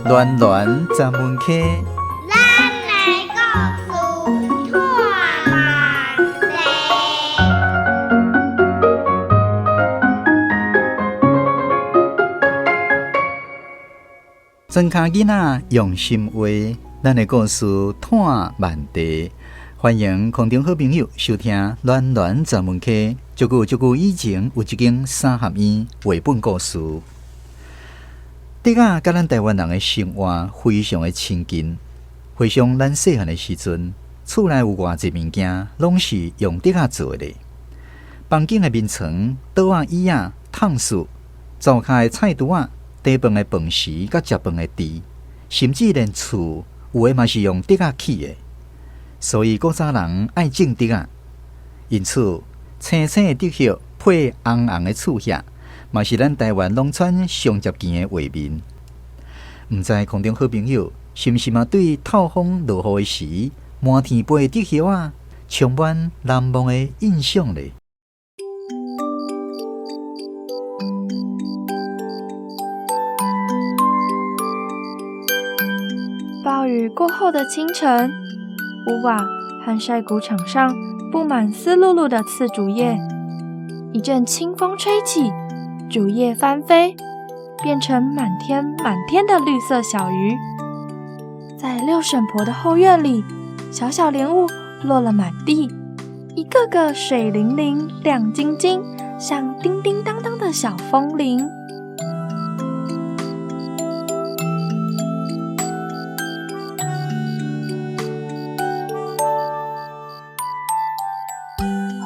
暖暖十门溪，咱的故事拖慢地。庄跤囡仔用心画，咱的故事拖慢地。欢迎空中好朋友收听《暖暖十门溪》。足久足久以前，有一间三合院绘本故事。竹仔佮咱台湾人的生活非常的亲近。回想咱细汉的时阵，厝内有偌济物件，攏是用竹仔做的。房间的眠床、桌仔、椅仔、炕欶、灶跤的菜櫥仔、茶饭的饭匙、佮食饭的箸，甚至连厝有的嘛是用竹仔起的。所以古早人爱种竹仔，因此青青的竹叶配红红的厝叶，嘛是咱台湾农村上常见的画面。毋知空中好朋友是毋是嘛对透风落雨的时，满天飞的竹叶仔充满难忘的印象咧？暴雨过后的清晨，屋瓦和晒谷场上布满湿漉漉的刺竹叶，一阵清风吹起，竹叶翻飞，变成满天满天的绿色小鱼。在六婶婆的后院里，小小莲雾落了满地，一个个水灵灵、亮晶晶，像叮叮当当的小风铃。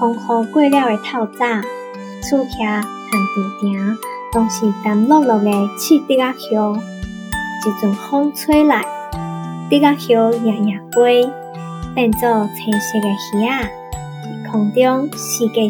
风雨过了的透早，厝徛和厨埕拢是澹漉漉的刺竹仔叶。一阵风吹来，竹仔叶摇摇飞，变做青色的鱼仔，伫空中四界游。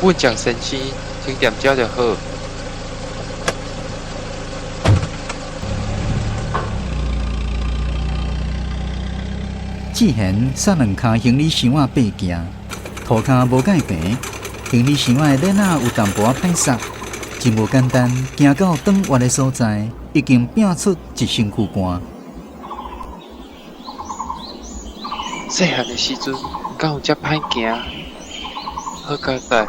阮蒋先生，停踮遮就好。志贤捒两跤行李箱仔爬行，涂跤无介平，行李箱仔的链仔有淡薄仔歹捒，真无简单。行到转弯的所在，已经拼出一身躯汗。细汉的时阵，敢有遮歹行？好佳哉，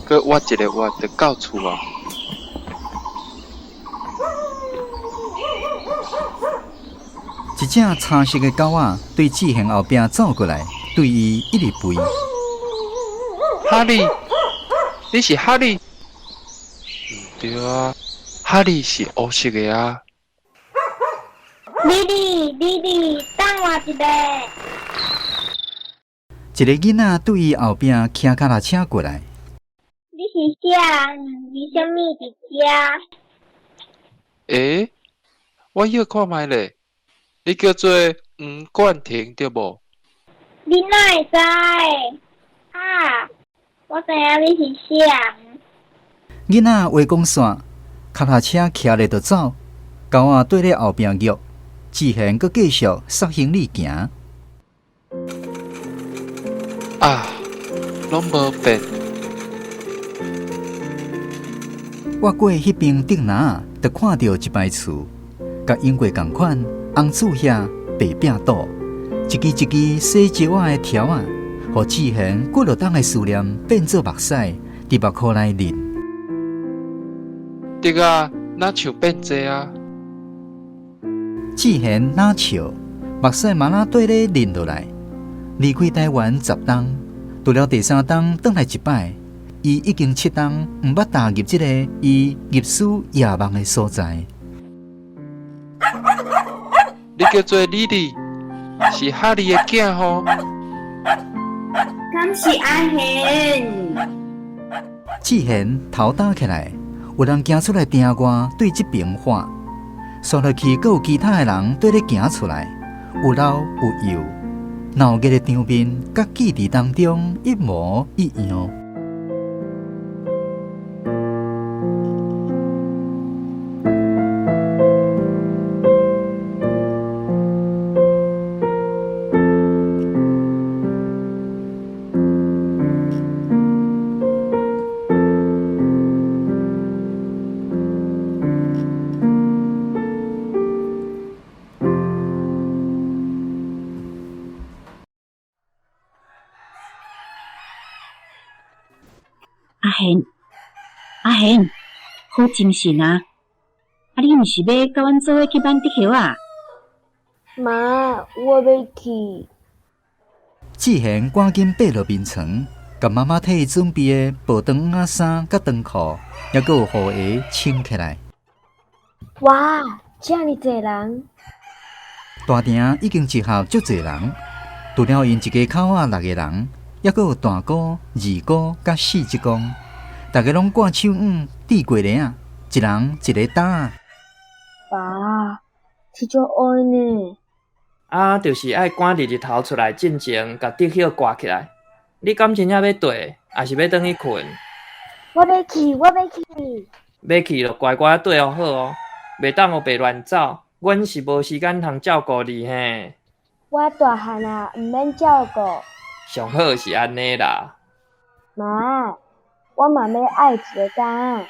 阁挖一个弯就到厝矣。一只茶色的狗仔对志贤后壁走过来，对伊一直吠。哈利，你是哈利？毋对啊，哈利是乌色的啊。莉莉，莉莉，等我一下。一个囡仔对伊后壁骑跤踏车过来。你是啥人？为啥物伫遮？欸，我歇看觅咧，你叫做黄冠廷对无？你哪会知？啊，我知影你是啥人。囡仔话讲煞，跤踏车骑咧就走，狗仔缀咧后壁虐，志贤阁继续捒行李行。啊，拢无变。我过彼边竹林，就看著一排厝，佮永过仝款，红厝遐白壁堵，一支一支洗石仔的条仔，予志贤几落冬的思念变做目屎，伫目箍内淋。竹仔若像变济啊！志贤若笑，目屎嘛若缀咧淋落来。离开台湾十冬，除了第三冬转来一摆，伊已经七冬毋捌踏入这个伊入思夜梦的所在。你叫做莉莉，是哈利的囝吼？敢是阿贤？志贤头担起来，有人行出来埕外，对这边喊。煞落去，阁有其他的人缀咧行出来，有老有幼，闹热的场面，佮记忆当中一模一样。阿贤，阿贤，好精神啊！啊，你毋是欲佮阮做伙去挽竹叶仔？妈，我欲去。志贤赶紧爬落眠床，共妈妈替伊准备的薄长仔衫佮长裤，犹阁有雨鞋穿起来。哇，遮尔济人！大埕已经集合足济人，除了𪜶一家口仔六个人，犹阁有大姑、二姑佮四叔公，逐家拢挂手腕、戴过链仔，一人一个担仔。爸，天足黑呢。啊，就是爱赶伫日头出来进前，共竹叶割起来。你敢真正欲缀，抑是欲转去睏？我欲去，我欲去。欲去就乖乖缀予好哦，袂当乌白乱走。阮是无时间通照顾你嘿。我大汉啊，毋免照顾。上好是按呢啦。妈，我嘛欲爱一个担仔。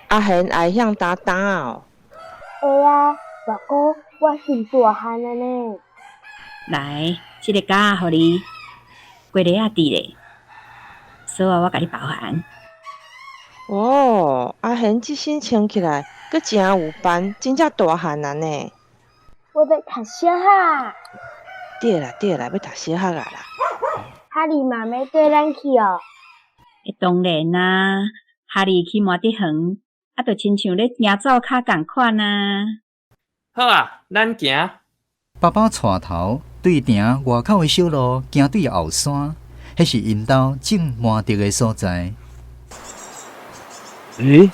阿贤会晓担担仔哦？会啊，大姑，我上大汉啊呢。来，这个夹仔予你，过链仔伫咧，锁仔我共你包还。哦，阿贤这身穿起来，阁诚有范，真正大汉啊呢。我欲读小学。对啦对啦，欲读小学啊啦。哈利嘛欲缀咱去哦？当然啊，哈利去麻竹园，啊，就亲像咧行灶跤仝款啊。好啊，咱行。爸爸带头对埕外口的小路行对后山，彼是𪜶兜种麻竹的所在。欸？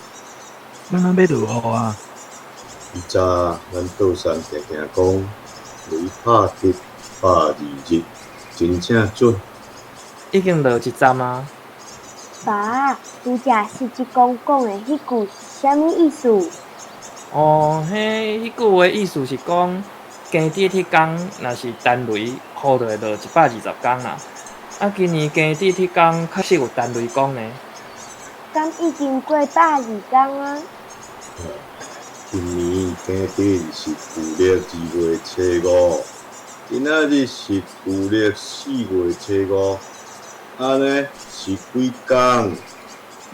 敢若欲落雨啊？以早咱道山定定讲，雷拍竹120日，真正准。已经落一站啊。爸，拄才四叔公讲的彼句是啥物意思？哦，彼句话意思是讲，惊蛰彼工若是陈雷，雨就会落120工啦。啊，今年惊蛰彼工确实有陈雷公呢。敢已经过120工啊？今年惊蛰是旧历2月初5，今仔日是旧历4月初5，按呢是几工？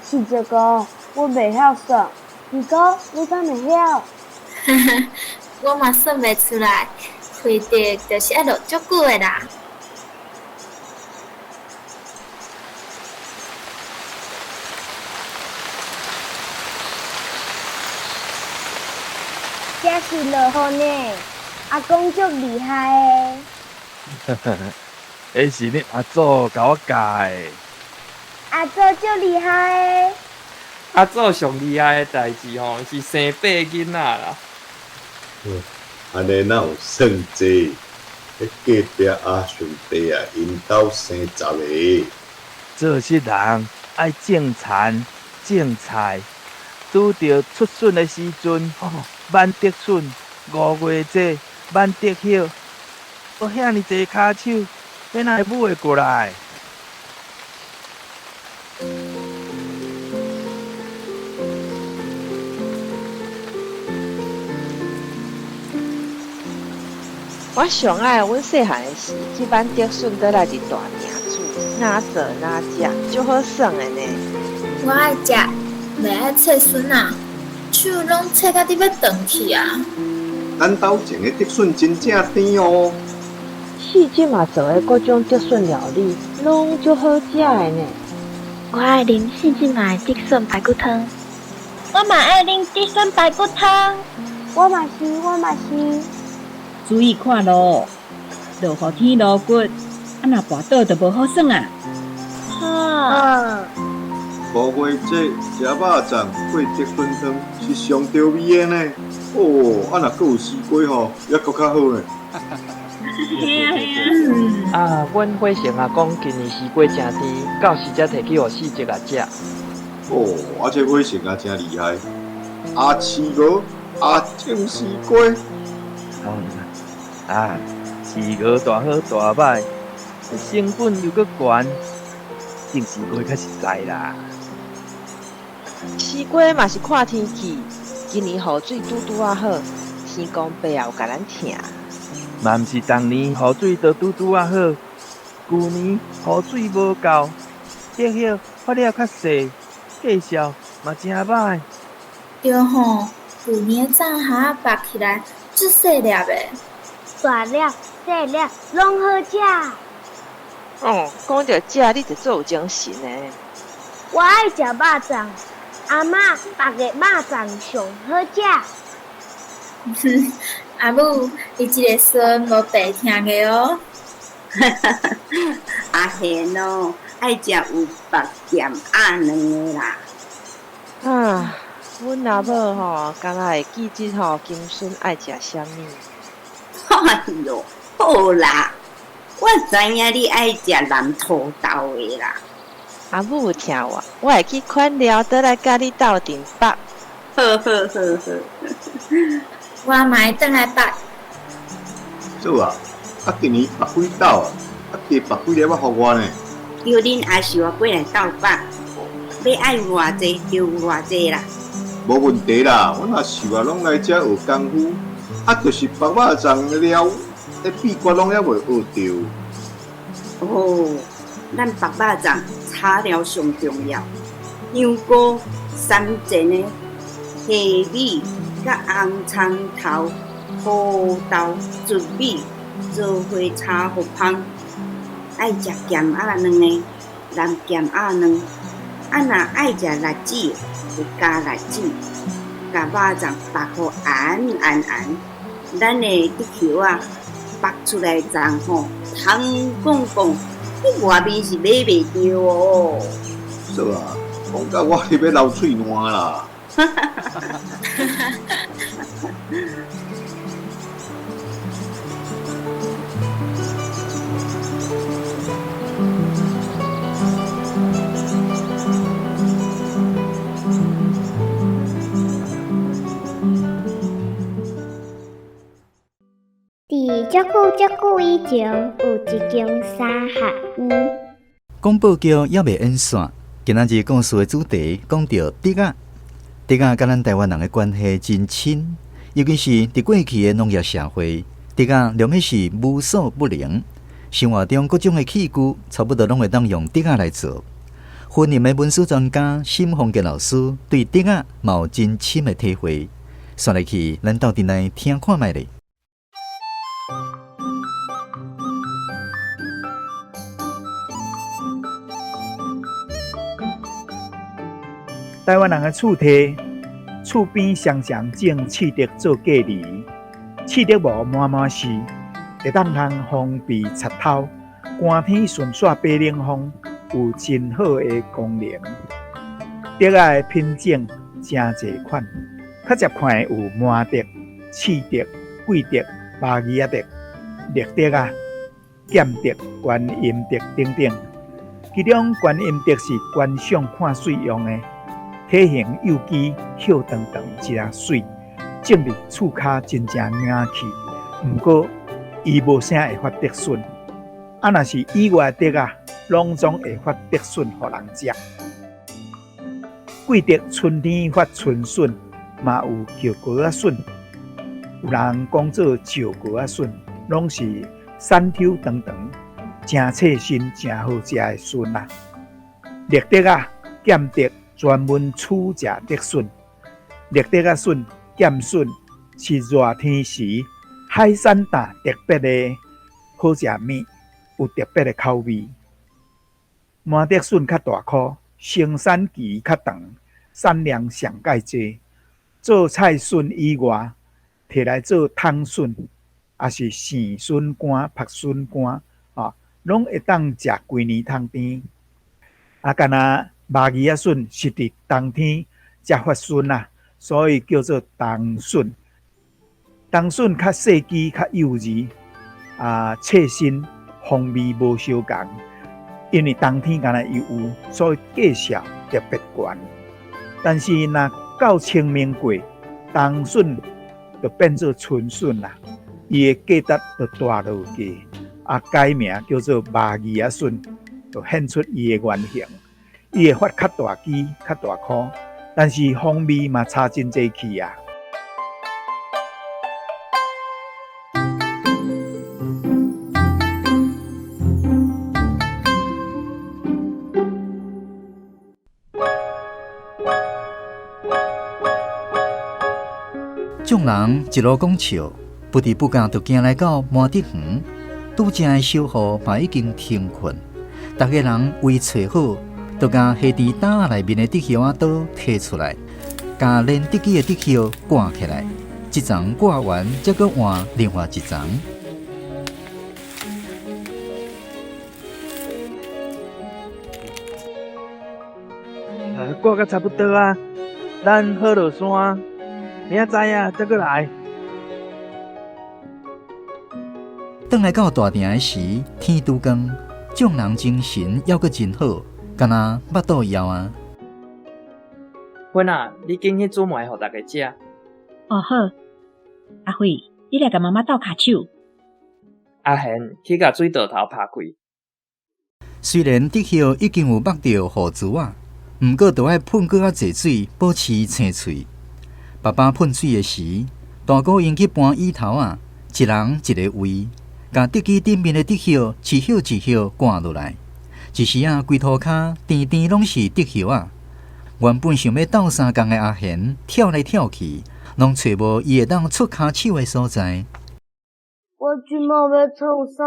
四叔公，我袂晓算，二姑你敢会晓？我嘛算袂出来，反正就是爱落足久的啦。这是落雨呢，阿公足厉害的。彼是恁阿祖共我教的。阿祖足厉害的。阿祖上厉害的代志吼，是生八囡仔啦。按呢哪有算济？彼隔壁阿顺弟啊，𪜶兜生10个。做穡人爱种田、种菜，拄著出笋的时阵，挽竹笋；5月节挽竹叶。无遐尔济跤手，欲哪会舞会过来？我上爱阮细汉的时，去挽竹笋倒来伫大埕煮，若做若食，足好耍的呢。我爱食，袂爱切笋仔，手拢切甲欲断去啊！咱兜种的竹笋真正甜哦。四叔嘛做的各种竹笋料理，拢足好食的呢。我爱啉四叔的竹笋排骨汤。我嘛爱啉竹笋排骨汤。我嘛是，我嘛是。注意看路，落雨天路骨，啊若跋倒就无好耍啊。好。五月节食肉粽配竹笋汤是上著味的呢。哦，啊若阁有丝瓜吼，犹阁较好呢。嘿啊嘿啊。啊，阮火成阿讲今年丝瓜诚甜，到时才提去予四叔仔食。哦，啊这火成仔真厉害，阿饲鹅，阿种丝瓜。啊，饲鹅大好大歹，成本又阁悬，种丝瓜较实在啦。丝瓜嘛是看天气，今年雨水拄拄仔好，天公伯也有共咱疼。嘛毋是逐年雨水都拄拄仔好，旧年雨水无够，竹叶发了较细，见效嘛诚歹。对吼，旧年的蛏蛤仔剥起来足细粒的。大粒、细粒拢好食。哦，讲著食，你就足有精神的。我爱食肉粽，阿嬷剥的肉粽上好食。阿母，你这个孙无白疼的哦。阿贤哦，爱食有剥咸鸭卵的啦。啊，阮阿母吼，敢若会记得吼，金孙爱食啥物。哎哟，好啦，我知影你爱食蓝土豆的啦。阿母有听我，我会去款料倒来佮你斗阵剥。好好好好。我嘛会转来剥。嫂啊，啊今年剥几斗啊？啊加剥几粒仔予我呢？叫恁阿秀仔过来斗剥，欲爱偌济就偌济啦。无问题啦，阮阿秀仔拢来遮学功夫，啊，就是剥肉粽的料，彼秘诀拢犹未学著。哦，咱剥肉粽炒料上重要，香菇、三层的虾米、佮红葱头、土豆、糯米，做伙炒予芳。爱食咸鸭卵的，淋咸鸭卵；啊，若爱食栗子的，就加栗子。共肉粽剥予絚絚絚，咱的竹叶仔剥出来粽吼，香摃摃，佇外面是买袂著哦。嫂啊，讲到我咧欲流喙澜啦。伫足久足久以前，有一间三合院。广播剧犹未演煞，今仔日故事的主题讲著竹仔。竹仔佮咱台湾人的关系真深，尤其是伫过去的农业社会，竹仔拢是无所不能。生活中各种的器具，差不多拢会当用竹仔来做。云林的文史专家沈凤杰老师对竹仔嘛有真深的体会。煞落去，咱斗阵来听看觅咧。台湾人的厝体，厝边常常种刺竹做隔离，刺竹无满满是，会当通防备贼偷。寒天顺煞爬冷风，有真好的功能。竹仔的品种诚济款，较捷看的有麻竹、刺竹、桂竹、巴鱼仔竹、绿竹仔、剑竹、观音竹等等。其中观音竹是观赏看水用的。体型幼枝，叶长长，真媠，种伫厝跤真正雅气。毋过，伊无啥会发竹笋。啊，若是以外的竹仔，拢总会发竹笋予人食。桂竹春天发春笋，嘛有叫果仔笋，有人讲做石果仔笋，拢是散抽长长、诚脆身、诚好食的笋啊。绿竹仔、剑竹专门取食竹笋，绿竹仔笋、剑笋是热天时海产档特别的好食物，有特别的口味。麻竹笋较大颗，生产期较长，产量上盖济。做菜笋以外，摕來做湯筍，抑是生筍乾、曝筍乾，吼，攏會當食規年通甜。啊，敢若麻薊仔筍是佇冬天才發筍啊，所以叫做冬筍。冬筍較細支、較幼稚，啊，脆身，風味無相仝。因為冬天敢若伊有，所以價數特別懸。但是若到清明過，冬筍就變做春筍啦，伊的價值就大落價，啊，改名叫做麻薊仔筍，就顯出伊的原形。伊會發較大支、較大箍，但是風味嘛差真濟去啊！眾人一路講笑，不知不覺就行來到麻竹園，拄才的小雨嘛已經停困，逐家人位揣好，就共下佇擔仔內面的竹葉仔刀提出來，共連竹枝的竹葉掛起來，一層掛完，才閣換另外一層。掛甲差不多啊，咱好落山，明仔載啊，再閣來。轉來到大埕的時，天拄光，眾人精神猶閣真好，敢若腹肚枵啊！芬啊，你緊去煮糜予大家食。哦好，阿慧，你來共媽媽鬥跤手。阿賢，去共水道頭拍開。雖然竹葉已經有剝著雨珠仔，毋過都愛噴閣較濟水，保持青翠。爸爸噴水的時，大姑𪜶去搬椅頭仔，一人一个位，共竹枝頂面的竹葉一葉一葉割落來。一時仔，規塗跤甜甜攏是竹葉仔。原本想欲鬥相共的阿賢，跳來跳去，攏揣無伊會當出跤手的所在。我這馬欲創啥？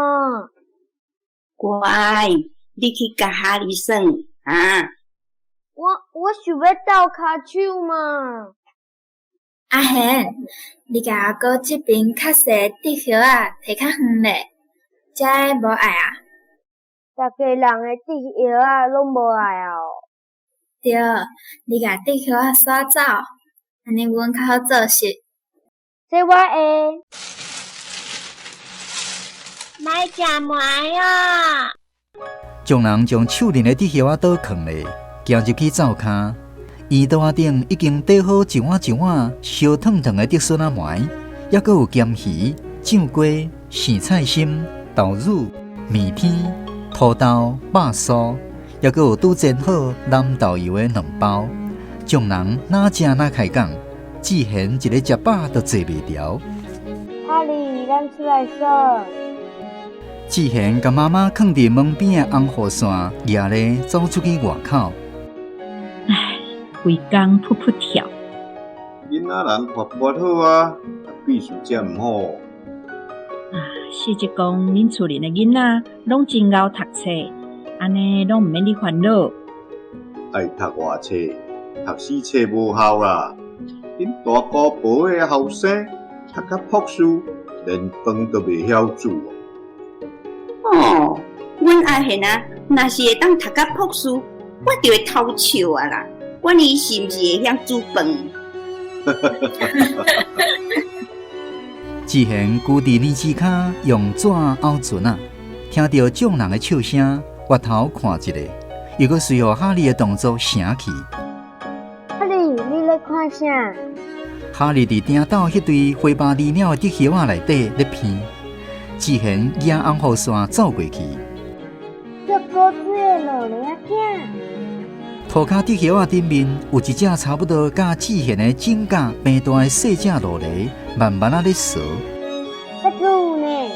乖，你去共哈利耍啊！我想欲鬥跤手嘛。阿賢，你共阿哥這爿較細竹葉仔提較遠咧，這个無愛啊？逐家人的竹葉仔攏無愛啊！對，你共竹葉仔徙走，按呢阮較好做事。這我會。莫食糜啊！眾人將手裡的竹葉仔刀囥咧，行入去灶跤，圓桌仔頂已經綴好一碗一碗燒燙燙的竹筍仔糜，猶閣有鹹魚、醬瓜、生菜心、豆乳、麵天、土豆、肉酥，猶閣有拄煎好藍豆油的卵包。眾人哪食哪開講，志賢一个食飽都坐袂牢。哈利，咱出來耍。志賢共媽媽囥佇門邊的紅雨傘，舉咧走出去外口。唉，規工噗噗跳。囡仔人活潑好啊，秘書才毋好。啊，四叔講恁厝裡的囡仔攏真𠢕讀冊，按呢攏毋免你煩惱。愛讀偌冊，讀死冊無效啦。恁大姑婆彼个後生讀甲博士，連飯都袂曉煮。哦，阮阿賢啊，若是會當讀甲博士，我就會偷笑啊啦。管伊是毋是會曉煮飯。志賢跍佇奶子跤用紙拗船仔，聽著眾人的笑聲，回頭看一下，又閣隨予哈利的動作晟去。哈利，你咧看啥？哈利佇埕斗彼堆花苞離鳥的竹葉仔內底咧鼻。志賢舉紅雨傘走過去。足古水的老狸仔囝。塗跤竹葉仔頂面有一隻差不多佮志賢的指甲平大的細隻蘆狸，慢慢仔咧踅。閣有呢。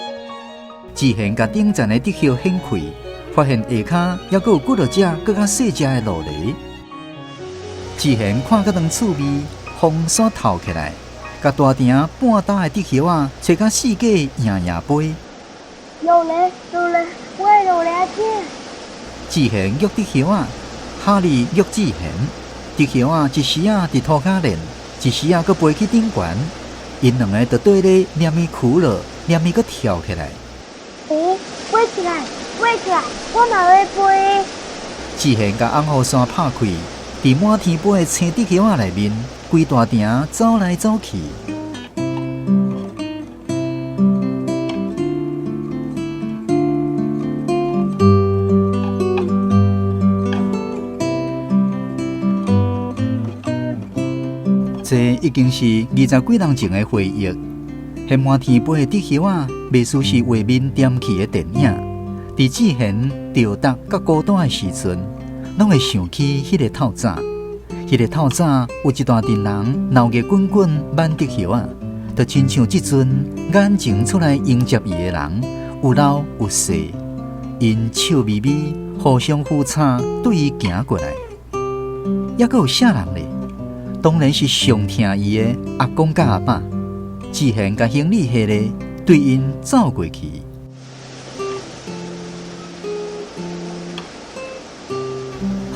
志賢共頂層的竹葉掀開，發現下跤猶閣有幾落隻閣較細隻的蘆狸。志賢看甲當趣味，風煞透起來，共大埕半焦的竹葉仔吹甲四界搖搖飛。蘆狸，蘆狸，我的蘆狸仔囝。志賢約竹葉仔，哈利約志賢。竹葉仔一時仔佇塗跤練，一時仔閣飛去頂懸。𪜶兩个就綴咧念伊苦樂，念伊閣跳起來。欸，飛起來，飛起來，我嘛欲飛。志賢共紅雨傘拍開，佇滿天飛的青竹葉仔內面，規大埕走來走去。這已經是二十幾年前的回憶。彼滿天飛的竹葉仔，袂輸是畫面點起的電影。佇志賢著觸佮孤單的時陣，攏會想起彼個透早。彼個透早有一大陣人鬧熱滾滾挽竹葉仔，就親像這陣眼前出來迎接伊的人，有老有細，𪜶笑眯眯，互相扶撐，對伊行過來。猶閣有啥人咧？當然是上疼伊的阿公佮阿爸。志賢共行李下咧，對𪜶走過去。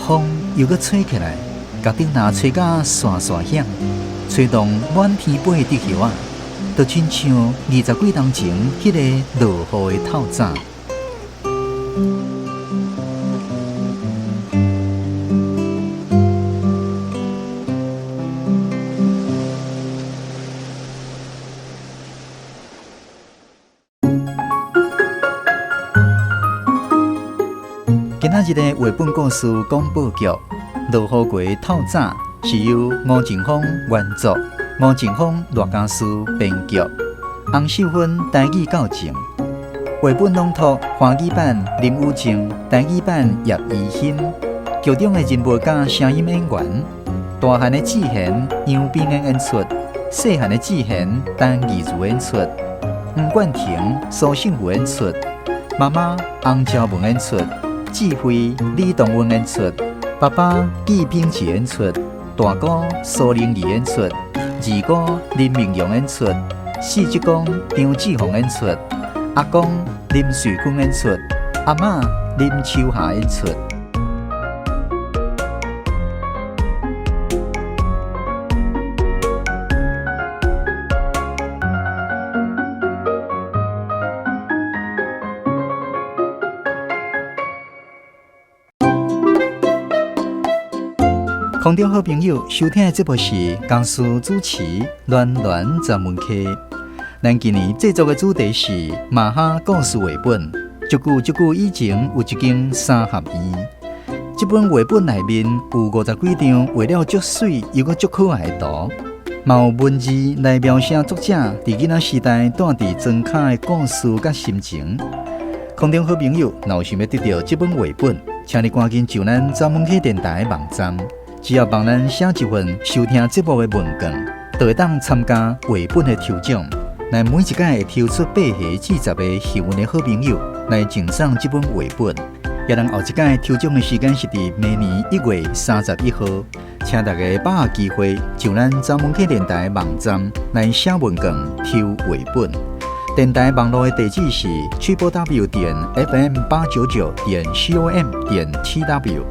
風又閣吹起來，共竹籃吹甲沙沙響，吹動滿天飛的竹葉仔，就親像二十幾年前彼个落雨的透早。今仔日的繪本故事廣播劇《落雨過透早》是由吳靖峰原作，吳靖峰、賴家書編劇，洪秀芬台語教正。繪本朗讀華語版林宇靜，台語版葉怡欣。劇中的人物佮聲音演員，大漢的志賢楊冰恩演出，細漢的志賢陳義如演出，黃冠廷蘇勝富演出，媽媽洪昭文演出。志輝李東雲演出，爸爸紀秉志演出，大哥蘇靈儀演出，二哥林明陽演出，四叔公張志宏演出，阿公林瑞坤演出，阿嬤林秋霞演出。空中好朋友收聽的節目是江蘇主持暖暖十門客。咱今年製作的主題是馬哈故事繪本。足久足久以前有一間三合院，這本繪本內面有五十幾張畫了足媠又閣足可愛的圖，嘛有文字來描寫作者佇囡仔時代蹛佇莊跤的故事佮心情。空中好朋友，若有想欲得著這本繪本，請你趕緊上咱十門客電台的網站。只要幫咱寫一份收聽節目的問卷，就會當參加繪本的抽獎。來每一屆會抽出8個至10個幸運的好朋友來贈送這本繪本。也咱後一屆抽獎的時間是佇明年1月31號，請大家把握機會，上咱十門客電台網站來寫問卷抽繪本。電台網路的地址是 www.fm899.com.tw。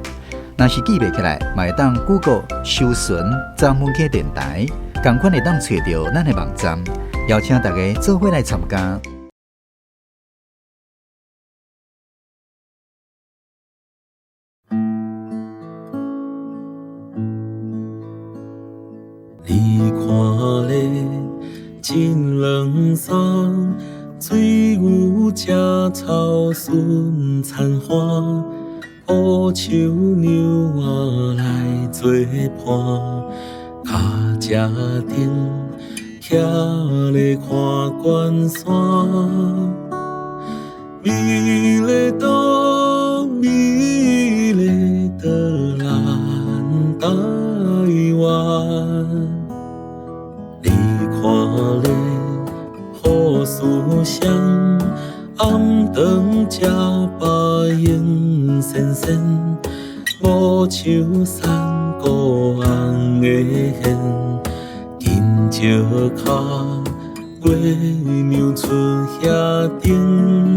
若是記袂起來，嘛會當 Google 搜尋十門客電台，仝款會當揣著咱的網站，邀請大家做伙來參加。你看咧，真軟爽，水牛食草顺田花。乌树娘仔来做伴，跤车顶徛咧看关山，美丽岛，美丽的咱台湾。你看咧，好思想，暗顿食饱闲仙仙，无树山谷红的线，金石跤，月娘出遐顶。